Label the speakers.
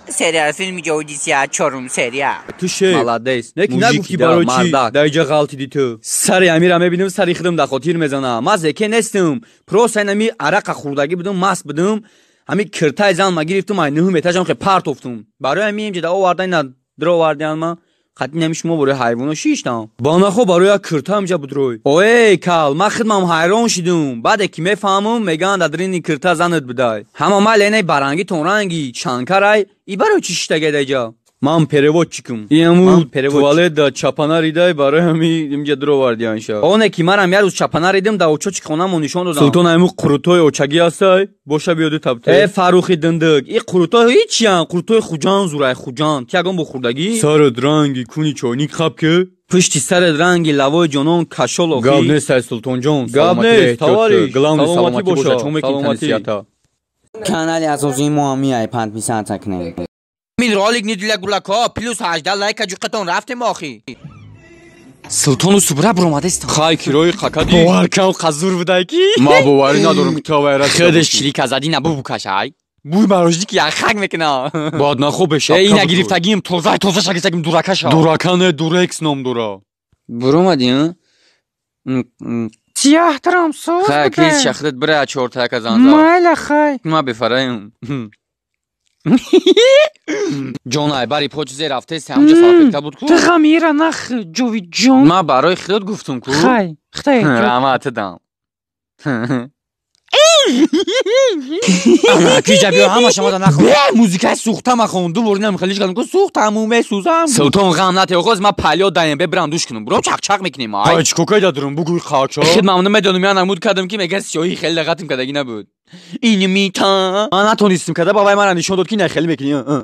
Speaker 1: Сериал филми ҷовиди сия, чорум серия.
Speaker 2: Ту шеф.
Speaker 3: Молодец.
Speaker 2: Не ки нагуфт ки барои чӣ дар иҷа ғалтиди ту. Сари амира мебинам, сари худам дар хотир мезанам. Ман зеке нестам. Просто ин ами арақа хӯрдагӣ будам, маст будам. Ҳами киртаи зан ма гирифтум, ай нӯҳум этажам хе партофтум. Барои ҳами инҷа да овардан, ина дровардиан ма. Қатъи нами шумо барои ҳайвоно шиштам. Банахо барои як кирта ҳамҷа будрой. Ой, кал, ман хидмам ҳайрон шидум. Баъде ки мефаҳмум, мегӯянд дар дарини кирта занат будай. Ҳама майли инай баранги тонранги чанкарай, и барои чӣ шиштагай дар иҷа? Ман переводчикум. Иаму туалет да чапана ридай, барои ҳами инҷа дровардианша. Оне ки манам як рӯз чапана ридим, дар очочи хонамо нишон додам. Султон, айму қурутои очагӣ ҳастай? Боша биёду табте. Э, Фаррухи диндик, и қурутои ҳичиян, қурутои Хуҷанд зурай, Хуҷанд. Ти ягон бо хӯрдагӣ? Сарат ранги куни чойник хаб ки?
Speaker 3: Пушти сарат ранги лавои ҷонон кашол охи.
Speaker 2: Гап нест, ай Султонҷон.
Speaker 3: Гап нест, товарищ.
Speaker 2: Главный
Speaker 3: саломатӣ
Speaker 2: саломатӣ боша.
Speaker 3: боша.
Speaker 2: Чо мекунӣ
Speaker 3: Саломатӣ.
Speaker 2: танисията?
Speaker 1: Канали асосии мо ҳам миай, подписаться кунед.
Speaker 3: Мин ролик не для гулако, плюс 18 лайка ҷуқатон рафтем охи. Султону Субра буромадестам.
Speaker 2: Хай, кирои қакади.
Speaker 3: Бовар кам қазур будай ки.
Speaker 2: Ма боварӣ надорам, ки ту вайра.
Speaker 3: Худаш чилика зади на бубукашай. Буй марожди ки яхак мекуна.
Speaker 2: Баъд нахо бешапка.
Speaker 3: Э, ина гирифтагим, тоза тоза шагистагим дуракаша.
Speaker 2: Дурака не, дурекс ном дора.
Speaker 3: Буромади,
Speaker 4: Сияҳтарам соз
Speaker 3: хай,
Speaker 4: буда.
Speaker 3: Крис шахрат бира чортака занза.
Speaker 4: Майла, хай.
Speaker 3: Ма бефараем. Ҷонай, бари почизе рафтест, ҳамҷа салфетка буд ку.
Speaker 4: Ту ғамира нах, Ҷовидҷон.
Speaker 3: Ма барои худот гуфтум ку.
Speaker 4: Хай, хтай.
Speaker 3: Раҳмат дам. Киҷа биё, ҳама шамода нахо. Музикаи сӯхта махон, ду бор инам хелиш кардам ку, сӯхтаму месӯзам. Султон, ғам нате, оғоз ма палё даем, бебирам душ кунам. Буром чақчақ мекунем, ай.
Speaker 2: Хай, чӣ кокай дадурум, бугӯй қачо.
Speaker 3: Хид мамнун медонам, я намуд кардам ки меган сиёҳи хеле лағатим кардагӣ набуд. Ин мита. Ман натонистим карда, бабай мара нишон дод ки не хеле мекунӣ.